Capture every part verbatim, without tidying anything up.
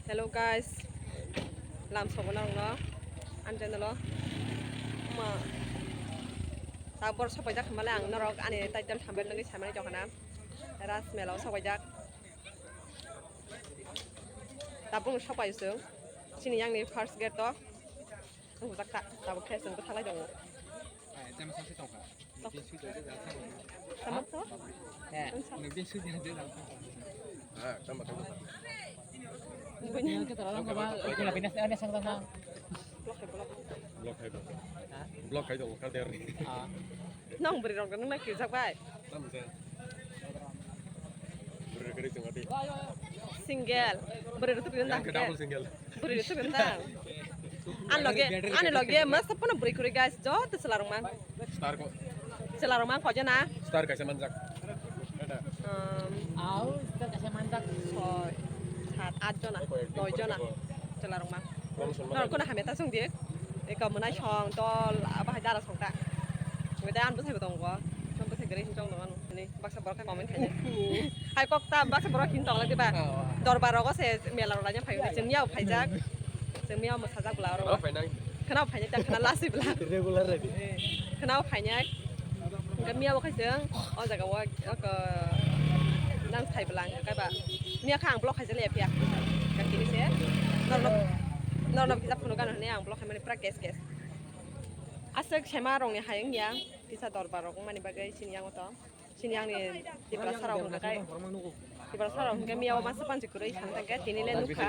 Hello guys, lam sogo norokno ani channel o. Ma, ta bor sopai jak hwnba le ang norok ani title thumbnail nugwi saimani tongkha na. Ras mela o sopai jak. Tabuk sopai chwng. Chini yang ni first gate o. Wng jak ta, tabuk khe chwng bwthalai tongo. Tamo to? Wng sa. Block hai, block. Block hai, block. Block hai, block hai. Nang bwrwi rok nang na kijak bai. Tamo se. Bwrwi rok kwrwi chwng ati. Single. Bwrwi rok kwrwi nang. Double single. Bwrwi rok kwrwi nang. Ani loge, ani loge masa pono bwrwi kwrwi guys, joto chwla rok mang. Star ko. Chwla rok mang koi jona? Star kaisa manjak. Um, Au, star kaisa manjak. Soi, sat, at jona, noi jona. Chwla rok mang. Norok kono hamya ta chwng di. Eka mwnai song dol, abo hai dara song ta. Wngkha de ang bwsai bo tongo. Song bwsai kwrwi hinwi chong tongo ano. Ani baksa borok khe comment khainai. Hai kok ta baksa borok hin tong lai diba? Dorbar rogo se mela rok laina phai chwng miya phaijak. Chwng miya mwsajak bwla oro. Khwna phainai ta khwna lasi bwla. Regular ready. Khwna phainai. Hingke miya bo khaiseng o jaga o, o, nang sai bwlang kaiba miya kha ang block khaijak le phiya kini se norno norno kisa phunuk gana hwnwi ang block khaimani pura case case aswk sema rokni hayung ya kisa dorbar rok wngmani bagwi chini yango to chini yangni Tiprasa rok hwnka kai Tiprasa rok hwnka miya o masa panchi kwrwi thang thangkhe tini le nukha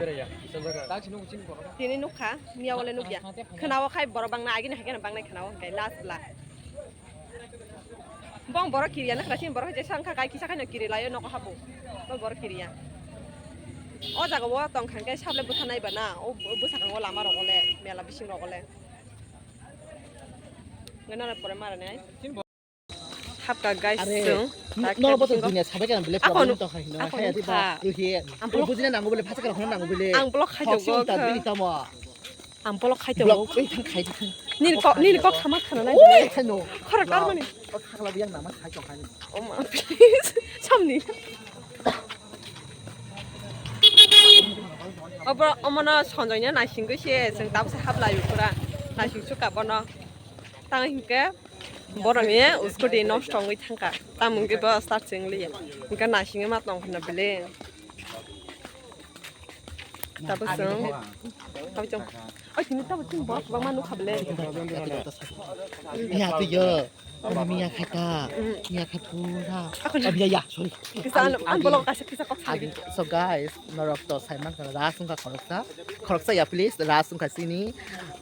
tini nukha miya o le nukya khwna o khai borok bangna agini hai kheno bangnai khwna o hwnkai last bwla. Bong borok kiriya na khwlai sini borok je sangkha kai kisa khaino kiri laio nogo habu. Bo borok kiriya. O jaga o tong khan kai sable bwtha nai ba na. O bwsakang o lama rogo le mela bising rogo le. Nana pore mara nai. Hapka guys sung. Noro bo tong dunia sabai kan bele problem to khai no. Hai ati ba. Ruhi. Bujina nango bele phasa kan nango bele. Ang block khai jogo. Ang block khai tongo. Block khai thang khai thang. Nini kok nini kok thama khana nai. Oi khai no. Khorok tar mani. Kok khakla biang nama khai thang khai. Oh ma please. Samni. Obo omono sonjoino naisingwi se chwng tabsa hablai ukura. Naising suka bono. Tang hinkhe boroni scooty nosto wngwi thangkha. Tamungkhe bo start chwng liya. Hinkhe naisingwi ma tong khna bele. Tabuk chwng. Tabuk chwng. Oi, tini tabuk chwng bo kwbangma nukha bele. Ya, twiyo. Ano miya khaita. Miya khaita. Ako na. Oh, ya, ya, sorry. Kisa ano, ano bolong kasa kisa kok sagi. So guys, norok to saiman kana ras wngkha khoroksa. Khoroksa ya, please, ras wngkha chini.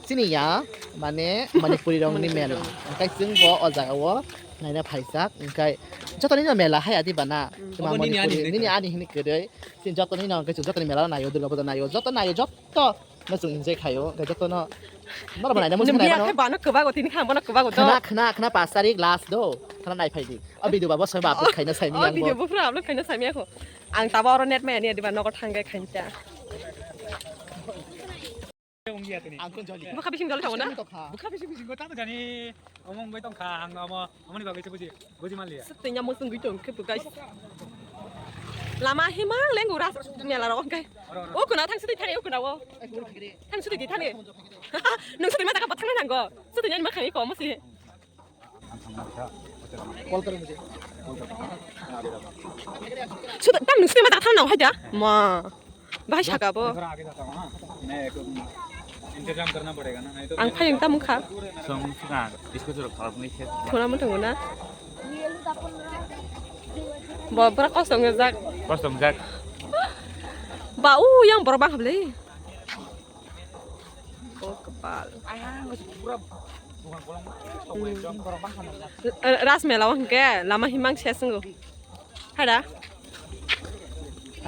Chini ya, mane, Manipuri rongni mela. Engkai chwng bo o jaga o naina phaijak. Engkai jotoni no mela hai adi bana. Tuma Manipuri, nini ani hini kwrwi. Sin joto ni nang kaichuk joto ni mela nayo, Durga Puja nayo, joto nayo, joto no chwng enjoy khayo, hwnkhe joto no norok bo naina muchung naimano. Khe bano kwbago tini kha bono kwbago to. Khna khna khna pas tarik last do, khna nai phai di. O video ba bo sai ba upload khaina sai mi ang bo. Video bo phra upload khaina sai mi ako. Ang tabo oro net maya ni diba nogo thangge khainta. Bwkha bising dole tongo na? Bwkha bising bising tamo jani. Omo wngwi tongkha ang omo omoni bagwi se buji buji manliya. Sitenya mosong gwi tong khe guys. Lama himang leng ura mela ro kai. O kuna thang sitei thani o kuna o. Thang sitei di thani. Nung sitei ma jaga thang nango. Sitei ni ma khangi ko mo si. Call karo mujhe. Sudah tam nung sini mata thanao haja. Ma. Bahai saka bo. थोड़ा आगे जाता हूँ ना, मैं एक इंतजाम करना पड़ेगा ना, नहीं तो ang phayung tam kha. Song sika, isko jora khalap ni khe. Khuna mutong na. Bo pura kosong jak. Kosong jak. Ba u yang borok bang hable. O kwpal. Ras mela o hwnkhe lama himang se swngo. Hada.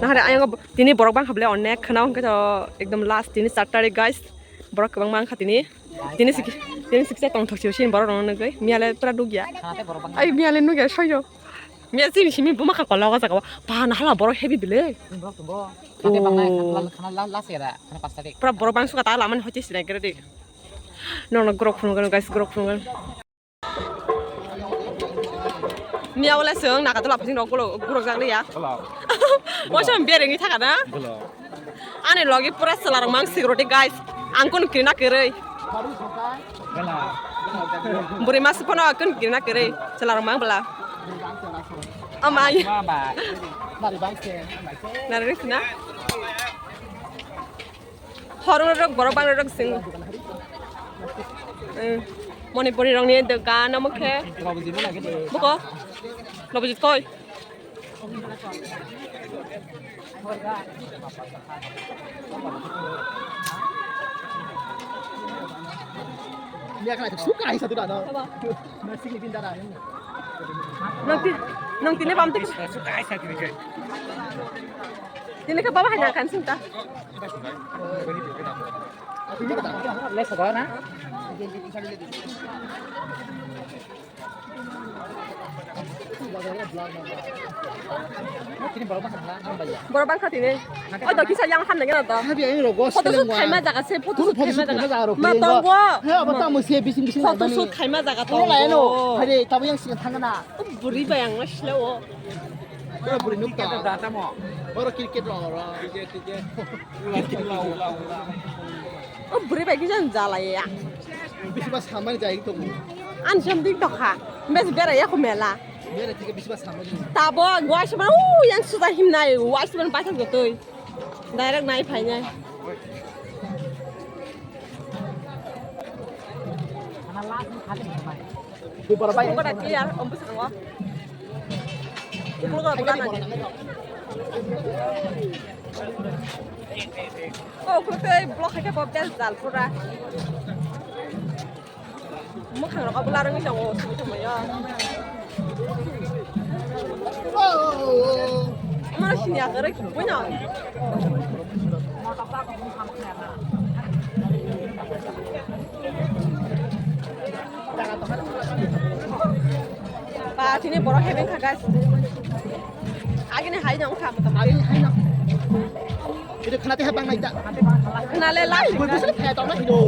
Nahare ayang tini borok bang hable onek khna hwnkhe to ekdom last tini char tarik guys. Borok kwbang mang kha tini. Tini sik tini siksa tong thok sini borok rok nugui. Miyale pura dugya. Ai miyale nugya soyo. Miya chini simi buma kha kola o jaga o. Ba na hala borok heavy bile. Borok tongo. Khate bangnai khana la khana la la sera khana pas tarik. Pura borok bang suka ta lamani hoite sinai gere de. Nono grok phunukgano guys grok phunukgano. Miya wala song naka tola phasing rok gulo gurok jak liya. Hello. Mo sam bereng ni thaka na. Hello. Ani logi pura chwla rok mang security guys. Ang kun kirina kwrwi. Buri mas pono kun kirina kwrwi chwla rok mang bla. Amai. Nari sina. Horong rok borok bang rok sing. Eh, Manipuri rok ni dogan omo khe. Buko. Lobojit koi. Nang ti-, nang tini bam tik. Tini khe baba hai na kan sing ta. Borok bangkha tini. O to kisa yang ham nangya to. Habi ang rogo. Photo shoot khaima jaga se, photo shoot khaima jaga. Ma tongo. He abo tamo se bising bising. Photo shoot khaima jaga tongo. Hai de tamo yang sing thangna. Buri bai ang sila o. Oro buri nuk ta. Oro cricket ro oro. O buri bai kisa jalaya. Bisi ba samani jai to. An jam dik to kha. Bes bera ya ko mela. Bera thike bisi ba samani. Tabo waisman u yang suda himnai waisman paithak jotoi. Direct nai phainai. Bubar bai. Bubar bai ya, om bwskango. Uklo ga bubar bai. Oh, uklo tei block hai khe bo bel jal pura. Mwkhang rok abo larwngwi tongo, simi tongmani o. Mano sini ya, kwrwi, buino. Ba, tini borok hai wngkha, guys. Agini hai no wngkha, motamoti. Agini hai no. Itu khnate hai bang naita. Khnale lai. Bui bui sini phaya tong na hino.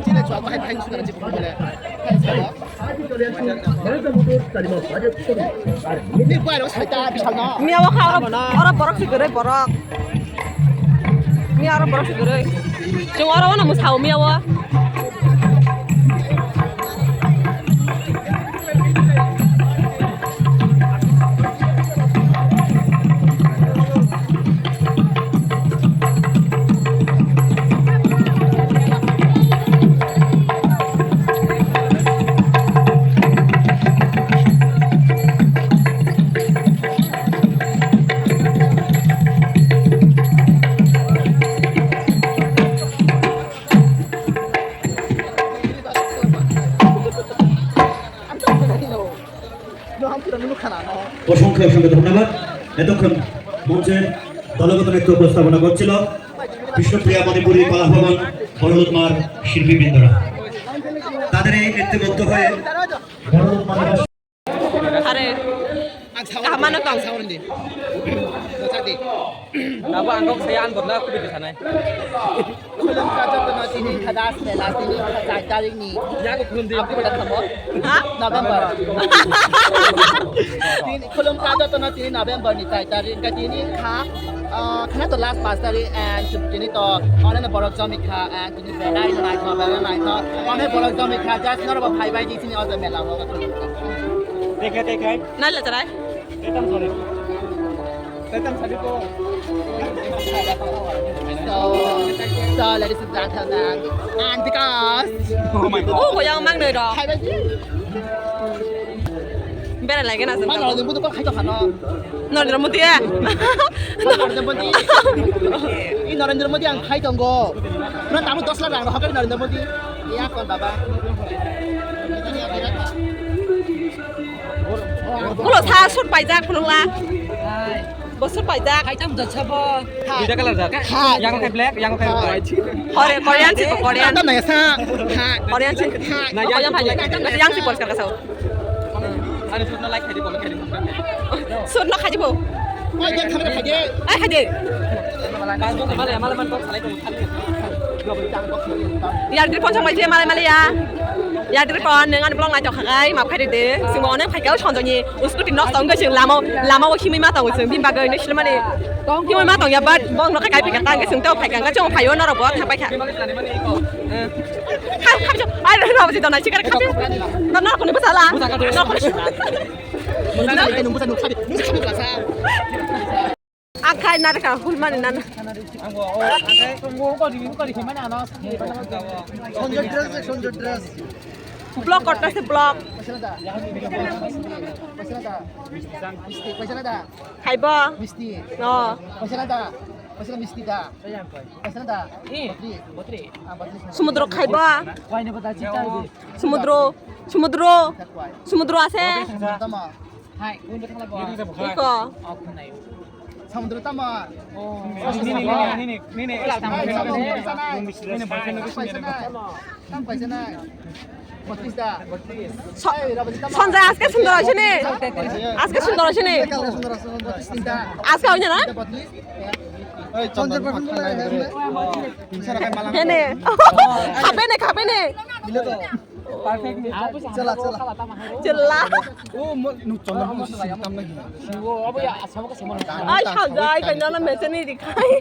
Chini chwla bahai phai sukana chibuk bole. Ni buai rok saita bisal no. Miya o kha oro, oro borok si gurui borok. Miya oro borok si gurui. Chwng oro wano mwsao miya o. অসংখ্য অসংখ্য ধন্যবাদ। এতক্ষণ মঞ্চে দলগত নৃত্য উপস্থাপনা করছিল বিষ্ণুপ্রিয়া মণিপুরী কলাভবন বড়লুতমার শিল্পীবৃন্দরা। তাদের এই নৃত্যমুগ্ধ হয়ে বড়লুতমার Are. Ang sawan. Kaham ano tong. Ang sawan di. Dosa di. Nabo ang kok saya an bodla kubi di sanai. Khulum ka jotono tini khadas mela tini char tarik ni. Ya ko khulum di. Abu da khamo. Ha? November. Tini khulum ka jotono tini November ni char tarik ka tini kha. Ah, khana to last pas tarik and tini to online borok jomi kha and Belai naithok, belai naithok. Onek borok jomik kha, just norok bo phaibai di sini o mela o. Dekhe, dekhe. Nai le charai. Tetam sari. Tetam sari ko. So, so, ladies and gentlemen, and because Oh my God. Oh, goyang mang noi rok. Phaibai di. Bera lagi na. Ma Narendra Modi ko khai to khano. Narendra Modi, eh? Ma Narendra Modi. I Narendra Modi ang khai tongo. Na tamu dos lakh rang hokai Narendra Modi. Ya kon baba. Ulo sa sut paijak phunukla. Bosor paijak. Kaitam jotsa bo. Hai. Duita colour jat. Hai. Yang kai black, yang kai white. Hore, Korean si, Korean. Kaitam nai sa. Hai. Korean si. Hai. Na, yang si black. Yang si poriskar ka sao. Ani sut no like khai di, comment khai di. Sut no khai di bo. Oi, yang khamera khai di. Ai khai di. Male, male, man kok salai ko. Yar dir pon samai je male, male ya. Yar dir pon nang ani blog nai to khagai, map khai di de. Simo onek khai ka sonjoni. Scooty nok tong ga sing lama, lama o khimi ma tong sing bimba ga ne silmani. Tongkhe ma tongya, but bong no kai phika tang ke sung teo phai kang ka chong phaio norok bo thang pai kha. Khap khap jo, ai no bo ji donai sikar khap. No no kuni bwsala. No kuni. Akhai narka hulmani nana. Sonjo dress, sonjo dress. Block korta se block. Khaibo. Misti. No. Paisa da. Paisa misti da. Paisa da. Batri. Ah, batri. Sumudro khaibo. Sumudro. Sumudro. Sumudro ase. Tama. Hai. Iko. Sumudro tama. Oh. Nini, nini, nini, nini. Paisa da. Tam paisa nai. Batris da. Batris. So-, ei, Rabani tam. Sanjay, ajke sundor hoyse ni? Ajke sundor hoyse ni? Sundor, sundor, sundor, batris tinta. Ajke hoyse na? Batris. Ei, Chandan, Chandan, Chandan, Chandan. Hene. Khape ne, khape ne. Mile to. Perfect ni. Chela, chela. Chela. O, mo, nu Chandan mo si tam na hi. Ai, Sanjay, kanya na mese ni dikhai.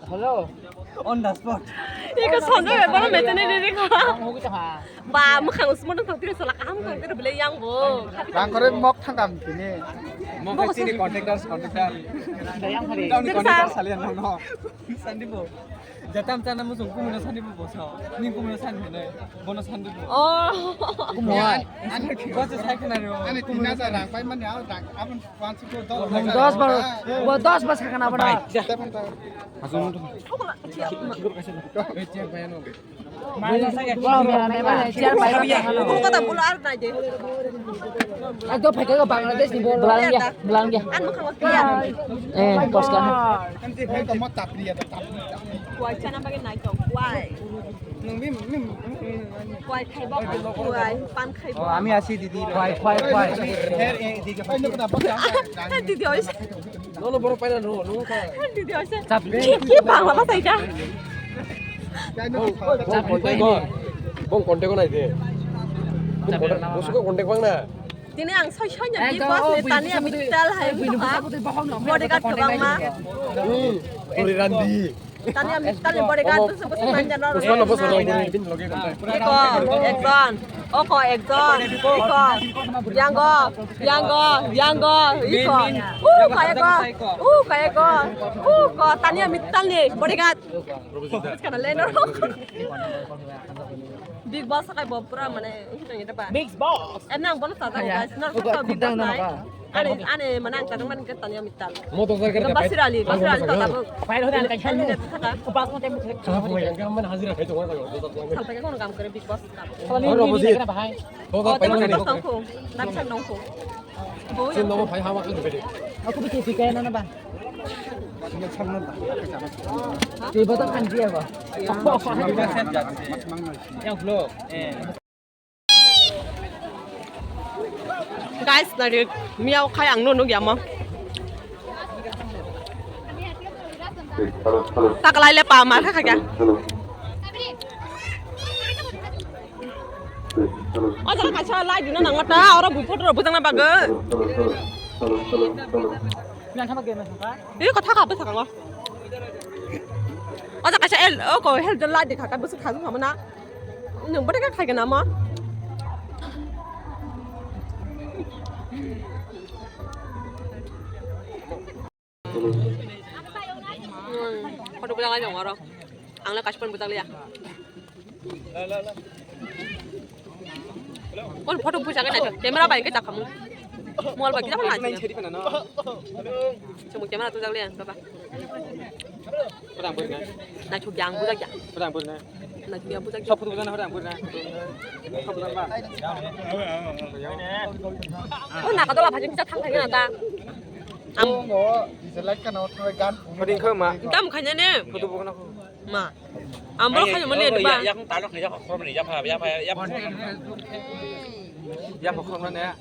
Hello. On the spot. Iko Sanjay bai bono mechani ri ri kha. Ang hugui tongkha. Ba, mwkhang smart wng thok tiri sola kaham wng thok tiri bwle yang bo. Rang kore mok thang kam tini. Mok hai chini contractors, contractor. Dayang hari. Tauni contractor salian no no. Sandi bo. Jatam chana musung kumuno sandi bo bosa. Ning kumuno sandi ne. Bono sandi bo. Oh. Kumuno. Bosa sai khna ro. Ani tina sa rang pai mani au rang abon. Dos bar, bo dos bar sakana bana. Bangladesh ni bol. Belangya, belangya. Eh, poska. Kuai chana bagwi naitok, kuai. Kuai khaibo, kuai, pan khaibo. Oh, ami asi didi, kuai, kuai, kuai. Didi oise. Nono borok paina no, no ka. Didi oise. Ki, ki bangla basai da? Bong contact ko, bong contact ko nai de. Bong contact, bosok ko contact bang na. Tini ang soi soi nya Big Boss ni Tania Mittal hai wngkha. Bodyguard kwbangma. Hmm. Puri Randi. Tania Mittal ni bodyguard tu sebut manjano. Usman no boso rong bini loge. Iko ekjon, oko ekjon, iko yango, yango, yango, iko. Uh, kaya ko, uh, kaya ko, uh, ko Tania Mittal ni bodyguard. Kana leno. Big Boss kai bo pura mane hito ni ba. Big Boss. Ena ang bono sajak guys. Na khudang na ba. Ani ani mane ang tajang mane Tania Mittal. Motor cycle. Basir Ali, Basir Ali ta tabuk. Fire hode ang kai. Bas mo tempo. Khana phuai ang man hajira khai to. Salta ke kono kam kare Big Boss kam. Aro Big Boss. Oh, tamo Big Boss tangko. Nam san nongko. Sin nomo phai hama kan bede. Aku bikin tikai na na ba. Tiba to kan dia ba. Yang flow. Eh. Guys, nari miau khai ang no nugya mo. Takalai le pa mar kha kha kya. O jang kaisa lai dina nang mata oro bui photo ro bujang na bagwi. Yang sama game sa ka? Ini kotha ka bwsa ka. O jang kaisa el o ko hel jol lai di kha ka bwsa kha jang na. Nung bwrwi kha khai gana mo. Hmm, photo bujak lai tongo oro. Ang le kaisa phone bujak liya. Kon photo bujak nai camera bai ke takhamu. Mobile bai kita phone nai. Chemu camera tu jak liya baba. Naithok ya ang bujak ya. Naithok ya bujak ya. O naka dola phajing kisa thang thang ya ta. Ang no dislike ka no thang gan. Photo kha ma. Tam khanya ne. Photo bo na ko. Ma. Ang bolo khanya mani ba. Ya khong talok ni ya khong ni ya pha ya pha ya pha. Ya khong ne.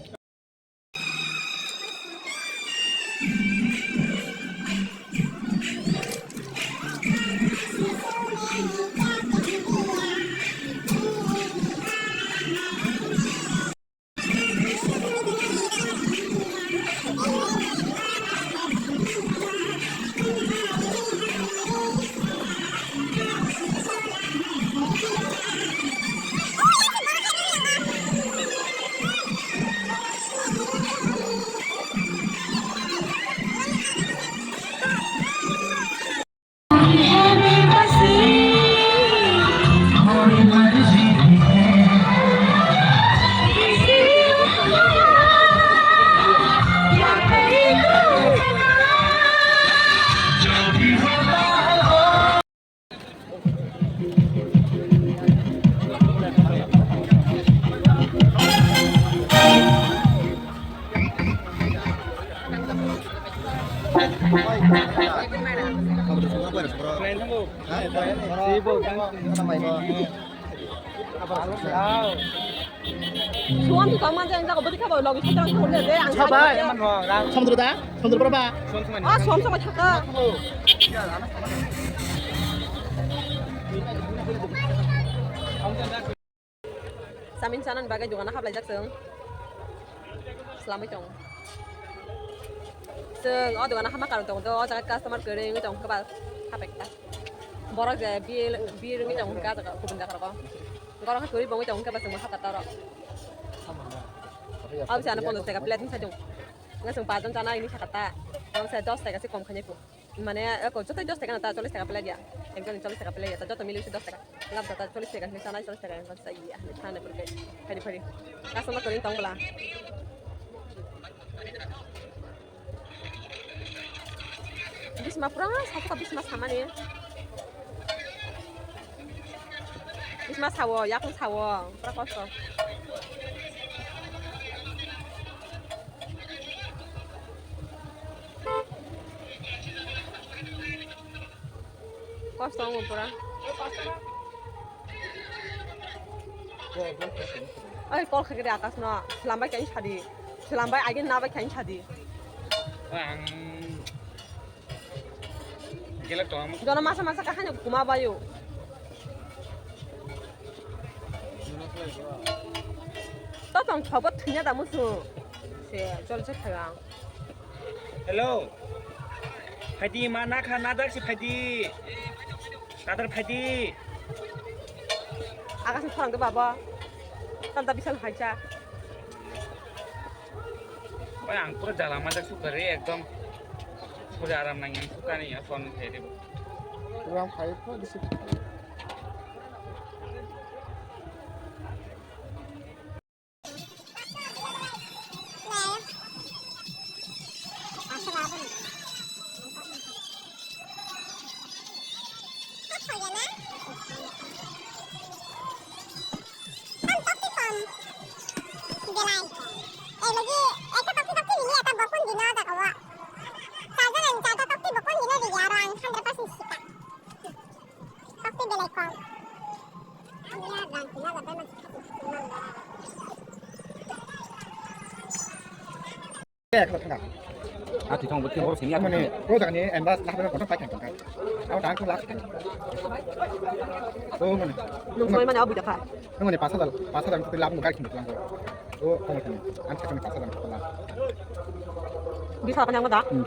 Suwan tu tangma jeng jago bodi khabo logi sotang khabo le ang. Sabai. Samudra da? Samudra berapa? Ah, suwan sama thaka. Samin sanan bagai dogana hablai jak seng. Slamwi tong. Seng o dogana hama karon tong do o jaga customer kwrwi wngwi tong kaba hapek ta. Borok je bill bill wngwi tong ka jaga kubun jaga rogo. Borok ha kwrwi bongwi tong kaba seng hapta toro. Abse ano ponchas taka plate ni sajung. Nga seng pajon chana ini sakata. Abse dos taka se kom khanya ku. Mane, eko joto dos taka na ta, chollish taka plate ya. Ekjon chollish taka plate ya, ta joto mili dos taka. Lab ta chollish taka, hinwi sanai chollish taka, hinwi sa iya, hinwi sanai purke. Phari phari. Customer kwrwi tong bwla. Bisma pura, satu ka bisma samani. Bisma sawo, yakung sawo, pura kosto. Kosto wngo pura. Oi, kol khaikhe de Akash no. Slambai kain sadi. Slambai agin nabai kain sadi. Ang gelek tong. Jono masa masa kahani kuma bayo. To tong thobo thwinya da musu. Se, chol se thagang. Hello. Phaidi ma na kha na dak si phaidi. Kadar phaidi. Aga si phang de baba. Tam da bisal haja. Oi ang pura jala majak sukha re ekdom. Pura aram nang yang sukha ni ya phone khai de. Pura khai pura disi. Takti belai kok. Ah, twi thang bo twi hor sini. Mane, o jaga ni endas lah, kotor pai thang thang. Abo tang ko lah. O mane. Nung soi mane abu jakha. Nung mane pas hajar, pas hajar ko lab mo gai khum lang ko. O ko mane, an thang pas hajar ko lab. Bisa apa yang ada? Hmm.